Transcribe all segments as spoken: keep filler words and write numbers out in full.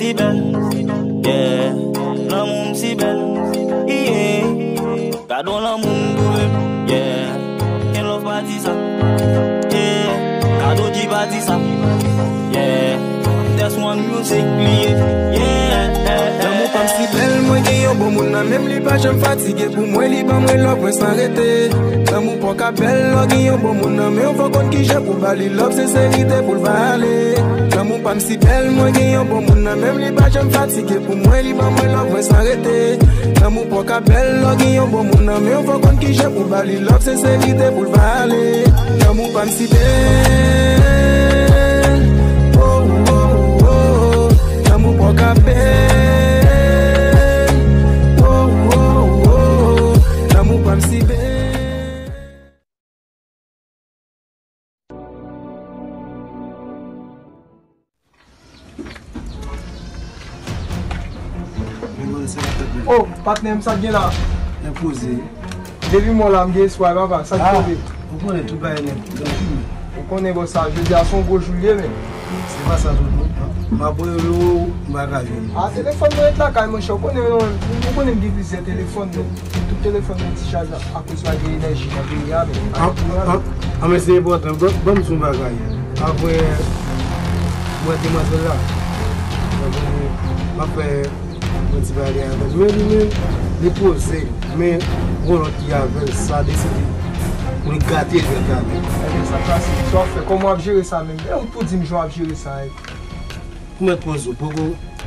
Si bèl, yeah. Lanmou m si bèl, yeah. Gade yon lanmou m pou mwen, yeah. Gen love pa di sa, yeah. Gade yon G pa di sa, yeah. That's one music, yeah, yeah. Lanmou pa m si bèl, mwen gen yon bon moun nan men m, li pa janm fatige pou mwen, li ban mwen love mwen san rete. Lanmou pa w ka bèl, lè w gen yon bon moun nan men w, fò w konn kijan pou ba li love, senserite pou l vale. Lanmou pa m si bèl, mwen gen yon bon moun nan men m, li pa janm fatige pou mwen, li ban mwen love mwen san rete. Lanmou pa w ka bèl, lè w gen yon bon moun nan men w, fò w konn kijan pou ba li love, senserite pou l vale. Lanmou pa m si bèl, oh, oh, oh, oh. Lanmou pa w ka bèl, oh, oh, oh, oh. Lanmou pa m si bèl. Oh, patnè m, sa k gen la? Nèg poze. Depi m wè w la, m gen espwa, papa. Sa k tonbe? Ou konnen tout bagay nèt. Ou konnen, bòs, sa, jodi a se yon gwo jou l ye, men. Se pa sa tout, non. M ap rele w, m pa ka jwenn ou. Ah, telefòn mwen ret lakay, monchè. Ou konnen, non, ou konnen m gen plizyè telefòn, men. Tout telefòn mwen ti chaj akoz pa gen enèji nan peyi a, men. An, an, an, men se enpòtan. Ban, ban m di w yon bagay. Apre, mwen te manzè la. M ap fè yon ti pale avè l. Men li menm, li poze. Men, gon lòt ki avè l, sa deside pou l gate jwèt la menm. Ebyen, sa pase. Sa w ap fè? Kòman w ap jere sa menm? E ou pou di m jan w ap jere sa, e? Ou mèt poze w, poko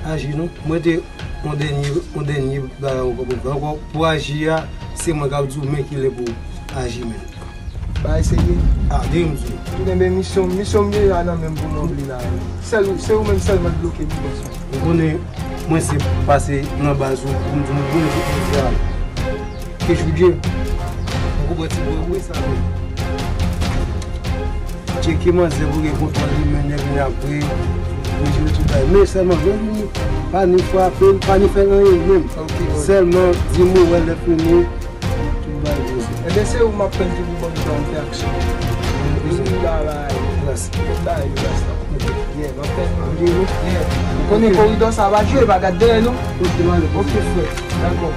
aji non. Mwen te yon dènye, yon dènye bagay ankò pou fè. Ankò, pou aji a, se mwen k ap di w men kilè pou aji menm. Bagay serye. Ah, de m di w. Tounen, men misyon, misyon m genyen la nan men m pou m ranpli la. Sèl, se ou menm sèlman k bloke m, bòs mwen. Ou konnen, mwen se pase nan baz ou, pou m di w, mwen se pwodui a. Kechou Dye. Ou konprann ti bò wi sa menm. Tcheke manzè pou gen kontwòl li, men nèg vin apre. Li jere tout bagay. Men sèlman, lè vini, pa ni frape l, pa ni fè l anyen menm. Ok, ok. Sèlman, di m ou wè lè fini, tout bagay poze. Ebyen, se ou m ap tann ki pou ban m tan pou fè aksyon. Wi, wi, la, la. Gras. Bay, gras la. Ok. Yeah, m ap tann ou. Yeah. Ou konnen koridò sa pa jwe, pa gad dèyè nou. Ok, frè. Dakò.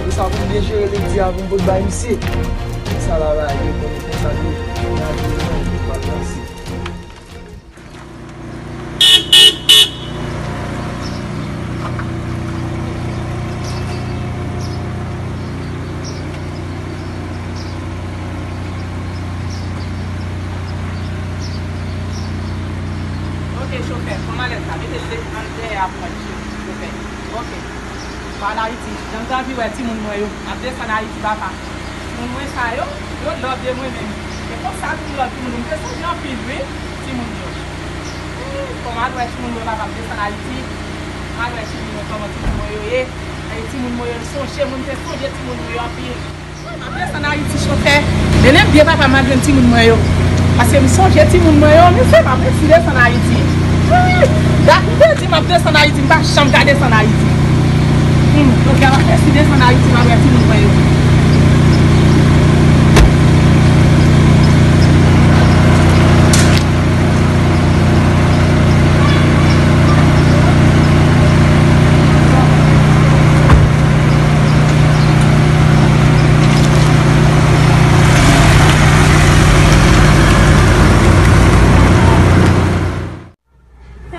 Pou sa pou m byen jere ledi a pou m pot bay misye. Sa la la, yo konnen konsa nou. Ok, chofè, pran malèt la, mete se anndan a pou mwen, chofè. Ok. M pa al Ayiti, jan m t anvi wè timoun mwen yo. M ap desann Ayiti, papa. Timoun mwen sa yo, yo love de mwen menm. E konsa tou m love timoun yo. M te sonje anpil, wi, timoun yo. Wi, fò m al wè timoun mwen, papa, m desann Ayiti. M al wè timoun mwen, kòman timoun mwen yo ye. E timoun mwen yo sonje mwen, m te sonje timoun mwen yo anpil. M ap desann Ayiti, chofè. Mennen m byen, papa, m al jwenn timoun mwen yo. Paske m sonje timoun mwen yo, mesye, m ap resi desann Ayiti. Wi, dat m te di m ap desann Ayiti, m pa janm ka desann Ayiti. Hmm, ok, m ap resi desann Ayiti, m al wè timoun mwen yo.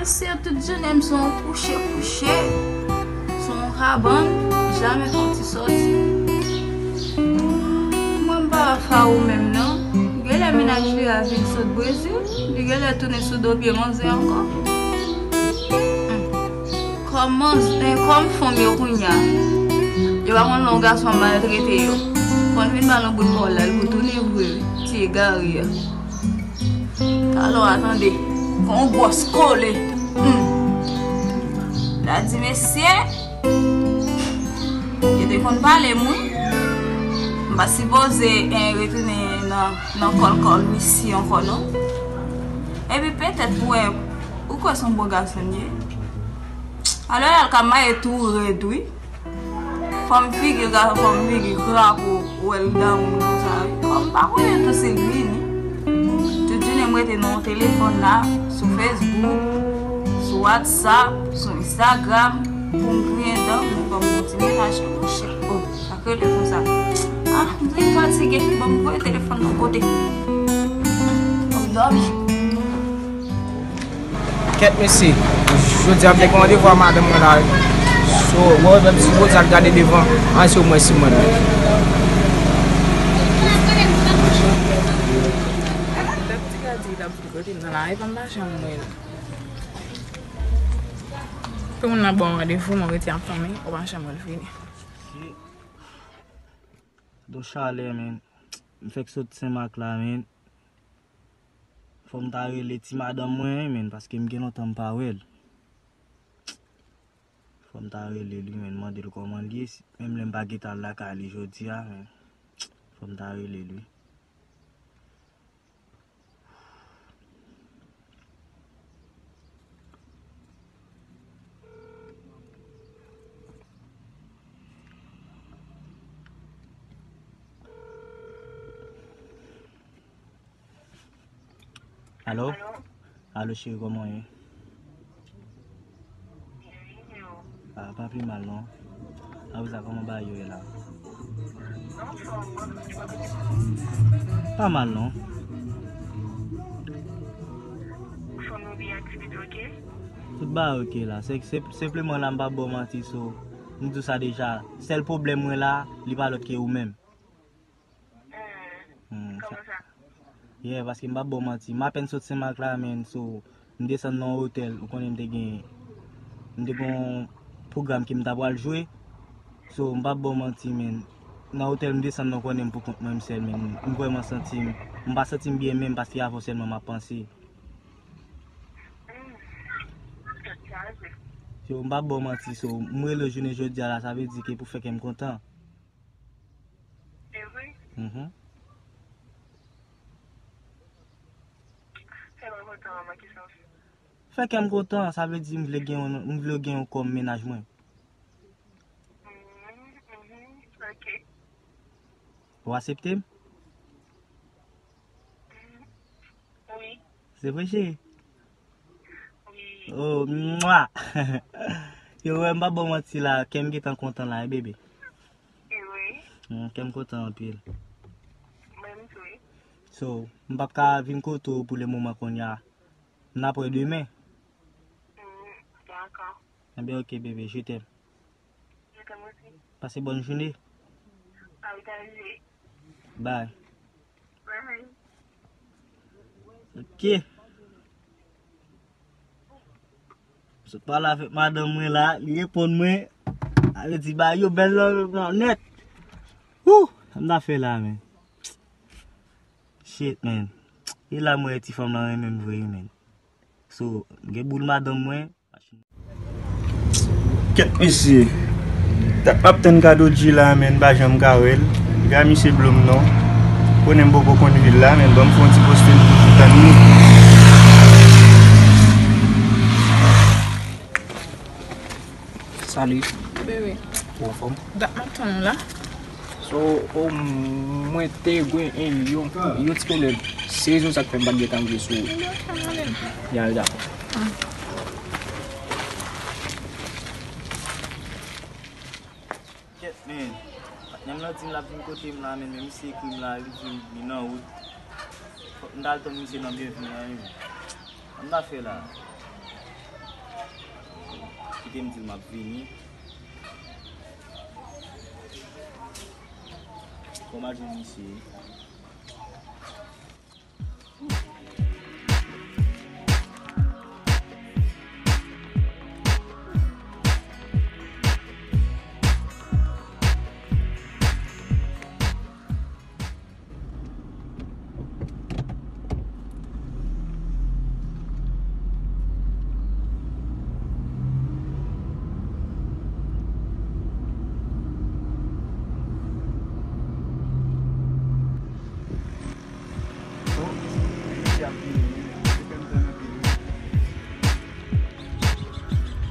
Mesye, tout jounen m se yon kouche kouche, se yon kabann, jamè fè yon ti sòti. Mwen m pa wè Faro menm non. Genlè mennaj li a vin sot Brezil, li genlè tounen sou do pye manzè ankò. Hmm. Kòm manz-, eh, kòm fanm yo kounye a, yo pa konn lè yon gason ap maltrete yo. Fò l vin ba l yon bout pawòl la, l pou tounen vre, ti egare a. Talè w a tande, kon yon gwòs kole. Hmm. L a di, mesye, yo te konn pale m wi. M pa sipoze, eh, retounen nan, nan kòlkòl Wisi ankò non. Epi petèt pou wè, ou kwè se yon bon gason m ye? Alò l al ka maye tou rèd wi. Fò m figi l ka, fò m figi gra pou wè l damou konsa wi. Kòm m pa konnen tou si l vini. Tout jounen M rete nan yon telefòn la, sou Facebook, sou WhatsApp, sou Instagram, pou m griyen dan, pou m ban m yon ti mesaj tou. Shit, oh, sa k rele konsa. Ah, m vin fatige, ban m voye telefòn nan kote. Ban m dòmi. Kèt mesye, jodi a m te gen randevou a madanm mwen la. So, wè, menm si Bondye al gade devan, an se mwen si mwen. Kote m nan la, e pa m pa janm wè l. Pou moun nan ba w randevou, mwen rete ap tann li, ou pa janm wè l vini. Don chalè, men. M fèk sot Senmak la, men. Fò m ta rele ti madanm mwen, men, paske m gen lontan m pa wè l. Fò m ta rele l wi, men, mande l kòman l ye, si, menm lè m pa gentan al lakay li jodi a, men. Fò m ta rele l wi. Alo? Alo? Alo, cheri, kòman w ye? Ah, pa pi mal non. Apre sa, kòman bagay yo ye la? Pa mal non. Tout bagay oke la. Se, se, senpleman la, m pa ba w manti, so, m di w sa deja. Sèl pwoblèm mwen la, li pa lòt ke ou menm. Hmm, sa. Yeah, paske m p ap ba w manti. M apèn sot Senmak la, men, so, m desann nan yon otèl. Ou konnen m te gen, m te gen yon pwogram ke m ta pral jwe. So, m p ap ba w manti, men. Nan otèl, m desann nan, ou konnen m pou kont mwen, m sèl, men. M vrèman santi m, m pa santi m byen menm, paske avè w sèlman m ap panse. So, m p ap ba w manti, so, m rele w jounen jodi a la, sa vle di ke pou fè kè m kontan. E vre? Mhm. Fè mwen kontan, manman, ki sa w fè? Fè kè m kontan, sa vle di m vle gen yon, m vle gen yon kòm mennaj mwen. Mhm, mhm, ok. Ou aksepte m? Wi. Se vre, cheri? Wi. Oh, mwa! Yo, wè, m pa ba w manti la, kè m gentan kontan la, wi, bebe. E wi. Mm, kè m kontan anpil. Mwen menm tou, wi. So, m p ap ka vin kote w pou le moman kounye a. N ap wè demen. Mm, dakò. Ebyen, ok, bebe, je t'aime. Je t'aime aussi. Pase bòn jounen. Pataje. Bye. Bye. Ok. M sot pale avèk madanm mwen la, li reponn mwen. Ale di ba yo bèl nan nèt. Woo! Sa m ta fè la, men. Shit, man. E la mwen ti fanm lan renmen m vre, man. So, m gen boul madanm mwen. Kèt mesye. Dat m ap tann Kadodji la, men m pa janm ka wè l. Piga misye blo m non. Konnen m poko konn vil la, men ban m fè yon ti poste m pou tann li. Salut. Bebe. Ou anfòm? Dat m ap tann ou la. So, o, mwen te gen yon, yon ti pwoblèm. Se rezon sa k fè m pa t gentan rive sou ou. Ya, dakò. Kèt, men. Patnè m lan di m l ap vin kote m la, men, men misye ekri m la, li di m li nan wout. Fòk m t al tann misye nan Byenvni an, wi. Sa m ta fè la? Kite m di l m ap vini. Fò m al jwenn misye.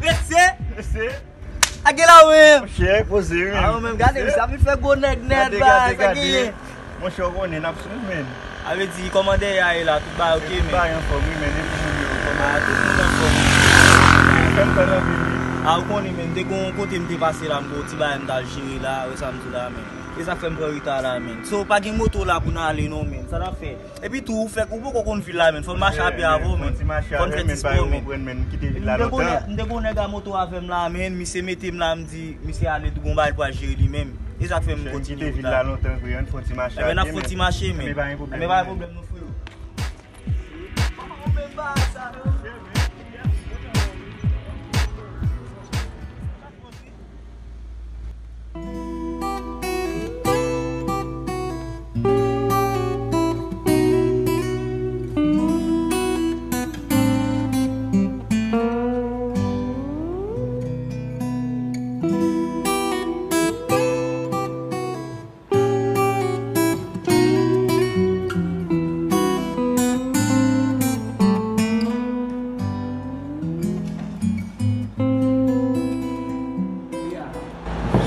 Mesye! Mesye! Ake la ou menm? Monchè, poze wi. A ou menm, gade, misye ap vin fè gwo nèg nèt, bay, sa genyen. Monchè, ou konnen, n ap sou men. A vle di, kòman dèyè a ye la, tout bagay oke, men. Tout bagay anfòm, wi, men depi moun yo kòman. Ah, tout moun anfòm. Fè m pran anvi, wi. Ah, ou konnen, men, m te gon kote m te pase la, m gon ti bagay m t al jere la, wè sa m di w la, men. E sa k fè m pran reta la, men. So, pa gen moto la pou n ale, non, men. Sa n ap fè? Epi tou, ou fèk, ou poko konn vil la, men. Fò m mache a pye avè w, men. Fò n fè ti spò, men. M te konnen, m te gon nèg a moto avè m la, men. Misye mete m la, m di, misye ale tou gon bagay pou al jere li menm. E sa k fè m kontinye wout la. Ebyen, n ap fè yon ti mache, men. Ebyen, pa gen pwoblèm, non, freo.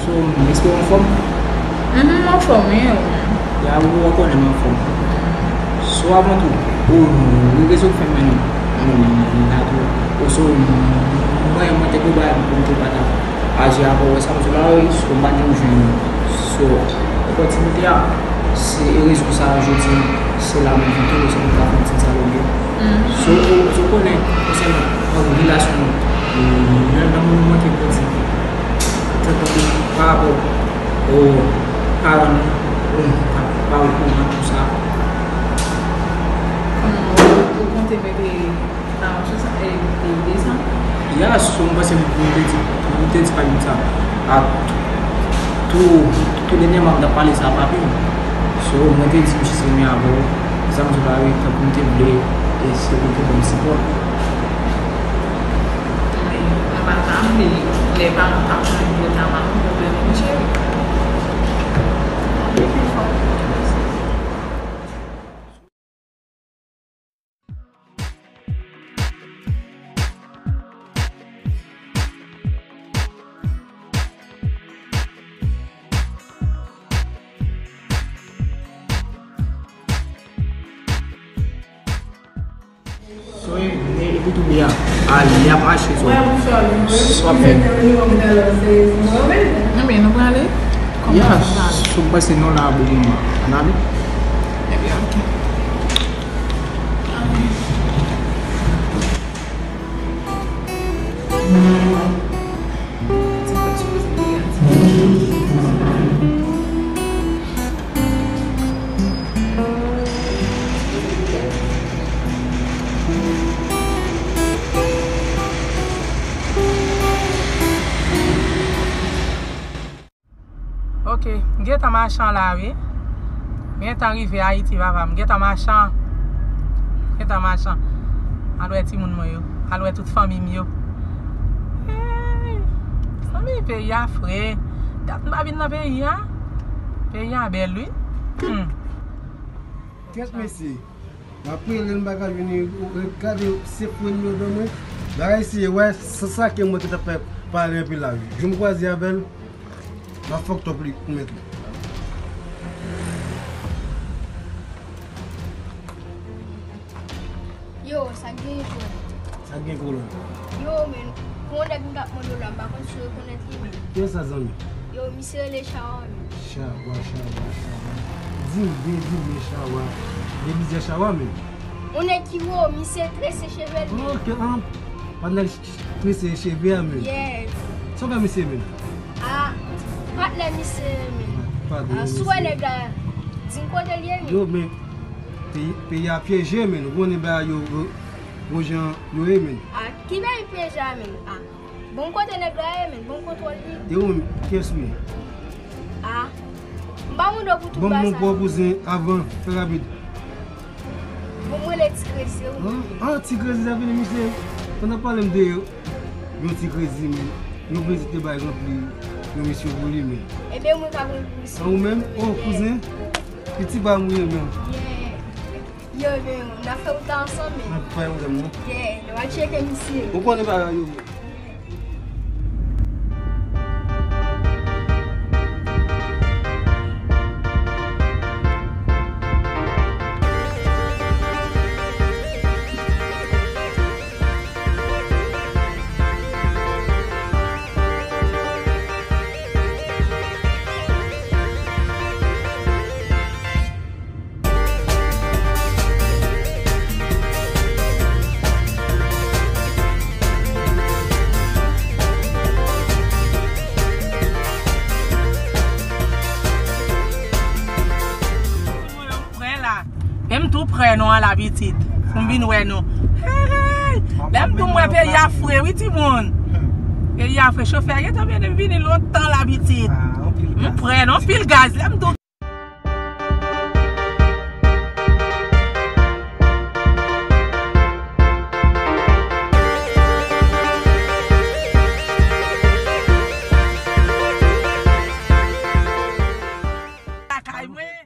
So, m espere w anfòm. Mhm, m anfòm, wi, ou menm? Ya, ou konnen m anfòm. So, avan tou, ou, ou rezon fè m mennen yon, yon, yon, yon tatou. Ou so, mwen, mwen te gon bagay pou m te pa ta aji avè w, wè sa m di w la, wi, so, m pa t janm jwenn. So, opòtinite a, se rezon sa a, jodi, se la mwen vin tonbe, se mwen ka fè yon ti dyaloge. Mhm. So, ou, ou konnen, konsènan, an, relasyon nou, yon nan moun manke grandi. Tankou pa rapò o paran nou, ou pa, pa okouran tou sa. Kòman ou, ou konte mete nan swasann, e, e, de san? Ya, so, m panse m te di, m te di pa gen sa. A, tou, tou dènyèman m t ap pale sa a papi m. So, mwen te di misye se renmen avè w. Sa m di w la, wi, tankou m te vle, e se pou te ban m sipò. Mwen pa ta vle, lè paran pa konnen pou yo ta ba m pwoblèm, monchè. So, e, e pou tou byen a, li ap mache, so, so ap fè. Ebyen, nou prale? Ya, so, m panse non la, bon moman. Ann ale? Ebyen, oke. Ok, m gentan machan la wi. M gentan rive Ayiti papa m. M gentan machan. M gentan machan. Al wè timoun mwen yo. Al wè tout fanmi m yo. Hey, zanmi, peyi a fre. Dat m pa vin nan peyi a. Peyi a bèl wi. Hmm. Kèt mesye. M ap rele l, m pa ka jwenn li. Gade, se fre nimewo de mwen. Bagay serye, wè, se sa ke mwen te t ap fè pale anpil la. Jou m kwaze avè l, m ap fucked up li pou mèt li. Yo, sa k gen, Jòn? Sa k gen, kolòn? Yo, men, gon nèg m t ap mande w la, m pa konn si w rekonèt li, men. Kiyès sa, zanmi? Yo, misye rele Chawa, men. Chawa, Chawa, Chawa. Di m byen, di m byen, Chawa. Gen plizyè Chawa, men. Yon nèg ki wo, misye trese cheve l, men. Ok, an, pa nèg trese cheve a, men. Yes. Sa w fè misye, men? A, patnè misye, men. Patnè misye. A, si w wè nèg la, di m kote l ye, men. Yo, men, peyi, peyi a pyeje, men. Ou konnen bagay yo, yo, bon jan yo ye, men. A, ki peyi pyeje a, men? A. Bon kote nèg la ye, men, bon kontwòl li. E ou menm, kiyès ou ye? A, m pa mande w pou tout bagay sa. Ban m non pa w kouzen avan, fè rapid. Bon, m rele Ti Krezi, se ou menm. An, an, Ti Krezi sa vini, misye. Pandan pale m de yon Ti Krezi, men, yon vizit te bay ranpli yon misyon pou li, men. Ebyen, mwen ka pran pou misyon. An, ou menm? O, kouzen. Piti pa m ou ye menm. Yeah. Yo, men, n ap fè wout la ansanm, men. N ap fè wout la, non? Yeah, yo va tcheke misye. Ou konnen bagay yo, men. Pitit, pou m vin wè nou. Hey, hey. Lè m di w m wè peyi a fre, wi, timoun. Peyi a fre, chofè a gentan mennen m vini lontan la, pitit. M prè, non, pil gaz. Lè m di w lakay mwen.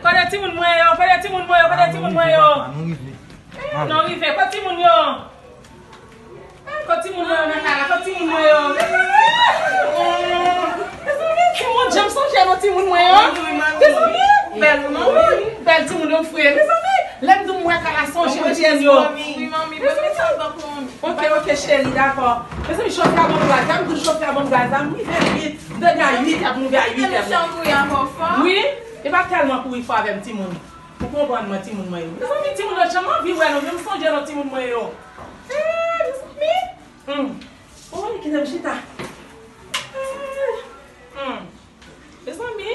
Kote timoun mwen yo? Kote timoun mwen yo? Kote timoun mwen yo? Nou rive. Kote timoun yo? Kot timoun mwen yo nan kay la? Kot timoun mwen yo? Mezanmi, timoun, janm sonje non timoun mwen yo. Mezanmi, bèl, bèl timoun yo fre. Mezanmi, lè m di w m wè kay la, sonje m timoun yo. Mezanmi, ok, ok, cheri, dakò. Mezanmi, chofè a ban m gaz la, m di w chofè a ban m gaz la, m rive vit. M te di a uit è, pou m rive a uit è. Wi, e pa tèlman kouri fò avè m timoun. Ou konprann mwen, timoun mwen yo. Mezanmi, timoun yo janm anvi wè nou, janm sonje non timoun mwen yo. Eh, mezanmi. Hmm. Oy, kite m chita. Eh. Hmm. Mezanmi,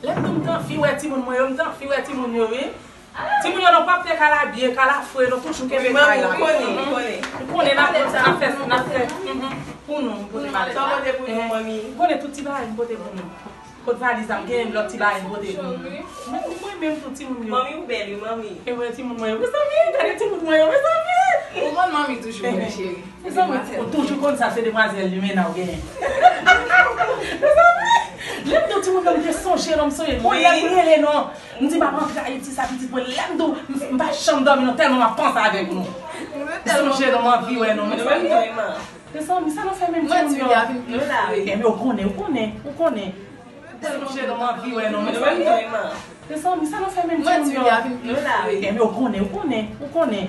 lè m di w m t anvi wè timoun mwen yo, m t anvi wè timoun yo, wi. Timoun yo, nou p ap te kalabye, kalafre, nou toujou kenbe kay la. Ou konnen, ou konnen. Ou konnen, n ap, n ap fè, n ap fè, mhm, pou nou, m pote bagay la. Sa w pote pou nou, manmi? Ou konnen tout ti bagay m pote pou nou. Kot valiz la, m gen lòt ti bagay m pote pou nou. Mwen, mwen menm tou timoun yo. Manmi, ou bèl, wi, manmi. E mwen timoun mwen yo. Mezanmi, gade timoun mwen yo, mezanmi. Ou konn manmi toujou, mon cheri. Mezanmi, ou toujou konn sa, se demwazèl limena ou genyen. Mezanmi, lè m di w timoun yo, m te sonje non, m sonje. Bon, lè m rele non. M di m ap rantre Ayiti sa, pitit mwen. Lè m di w, m, m pa janm dòmi non, tèlman m ap panse avèk nou. M sonje non, m anvi wè nou. Mezanmi, mezanmi, sa nou fè menm timoun yo? Mezanmi, ou konnen, ou konnen, ou konnen. Mezanmi, sa nou fè menm timoun yo? Mezanmi, ou konnen, ou konnen, ou konnen.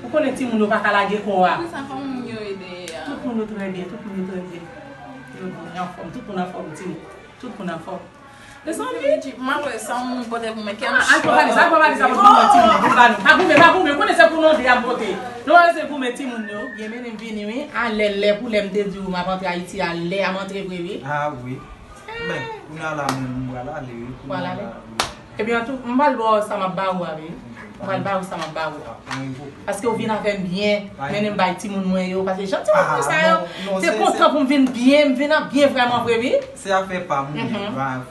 Ou konnen timoun yo pa ka lage kò a. Tout moun yo trè byen, tout moun yo trè byen. Yo anfòm, tout moun anfòm, timoun. Tout moun anfòm. Mezanmi, m ap wè sa moun pote pou mwen, kè m cho. Al pran valiz, al pran valiz, al pran valiz, timoun, pou ba nou. Pa goumen, pa goumen, ou konnen se pou nou de a pote. Nou wè se goumen timoun yo, byen mennen m vini, wi. A lè, lè pou lè m te di w m ap antre Ayiti, a lè a m antre vre, wi. Ah wi. Men, kounye a la menm, m pral ale, wi. Pral ale? Ebyen, antou, m pral ba w sa m ap ba ou a, wi. M pral ba ou sa m ap ba ou. Paske ou vin avè m byen, mennen m bay timoun mwen yo. Paske jan timoun mwen sa yo, te kontan pou m vin byen, m vin an byen vrèman vre, wi. Se afè pa m, wi.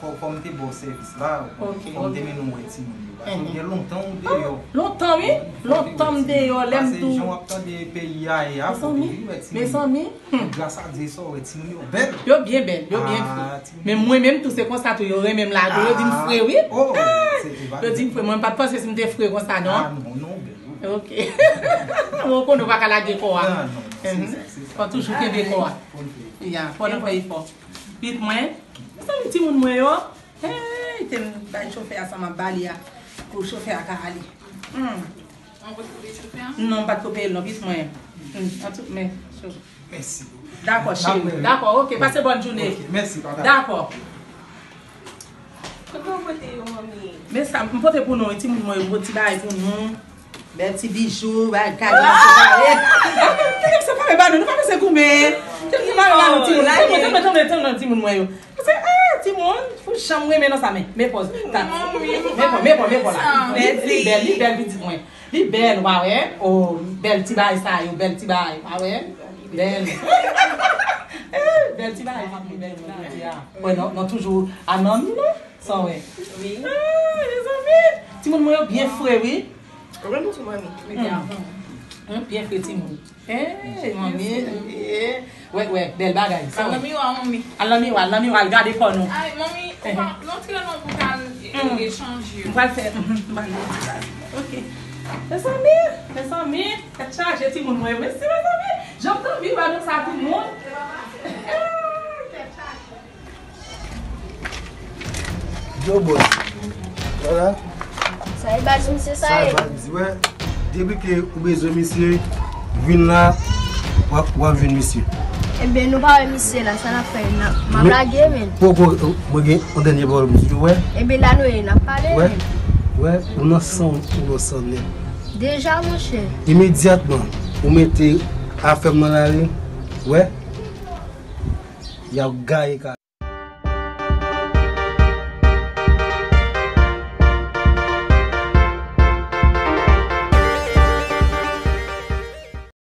Fò, fò m te ba w sèvis la, fò m te mennen w wè timoun yo. Paske m gen lontan ou deyò. Lontan, wi. Lontan m deyò, lè m di w. Paske jan w ap tande peyi a ye a, fò w te vin wè timoun yo. Mezanmi, mezanmi. Gras a Dye sa w wè timoun yo bèl. Yo byen bèl, yo byen fre. Men mwen menm tou se konsa tou yo renmen m lage, yo di m fre wi. Yo di m fre, mwen m pa t panse si m te fre konsa non. Ah non, non, bèl. Ok. Ou konnen ou pa ka lage kò a. Fò toujou kenbe kò a. Ya, fò n fè efò. Pit mwen. Mezanmi timoun mwen yo. Hey, te m bay chofè a sa m ap ba li a. Pou chofè a ka ale. Hmm. Ou pa t koupe chofè a? Non, m pa t koupe l non, pit mwen. Hmm, an tout men. Mèsi. Dakò, cheri. Dakò, ok. Pase bòn jounen. Ok, mèsi, papa. Dakò. Kote w pote yo, manmi? Men sa, m pote pou nou, wi, timoun mwen yo, m pote ti bagay pou nou. Bèl ti bijou, bagay, kado, separe. Kite m separe ba nou, nou pa bezwen goumen. Kite m separe ba nou, timoun. Tann, tann, tann, tann, timoun mwen yo. Paske, ah, timoun, pou jan m renmen nan sa, men, men pòz, tat. Men pòz, men pòz, men pòz la. Li, li bèl, li bèl, pitit mwen. Li bèl, w pa wè? Oh, bèl ti bagay sa yo, bèl ti bagay, w pa wè? Bèl. Eh, bèl ti bagay, li bèl, mwen di a. Wè, non, non, toujou a nan nou, non? Sa w wè? Wi. Ah, mezanmi! Timoun mwen yo byen fre, wi. Ou renmen sou manmi? Mete avan. Hum, byen fre timoun. Hey, manmi. Hey. Wè, wè, bèl bagay. Al nan miwa, manmi. Al nan miwa, al nan miwa, al gade kò nou. Ay, manmi, ou pa, nou tre non pou kal e, e chanje. M pral fè, m pral fè ti bagay. Ok. Mezanmi, mezanmi, tèt chaje timoun mwen. Mèsi, mezanmi. Jan m t anvi wè nou sa, timoun. Hey, tèt chaje. Yo, bòs. Wala. Sa e baz misye sa e. Sa e baz misye, wè. Depi ke ou bezwen misye, vin la, w ap, w ap jwenn misye. Ebyen, nou pa wè misye la, sa n ap fè? M ap lage, men. Poko, mwen gen yon dènye pawòl pou di w, wè. Ebyen, la nou ye, n ap pale, men. Wè, ou nan san, ou nan san nèt. Deja, monchè. Imedyatman, ou mete afè m nan lari, wè. Y ap gaye ka.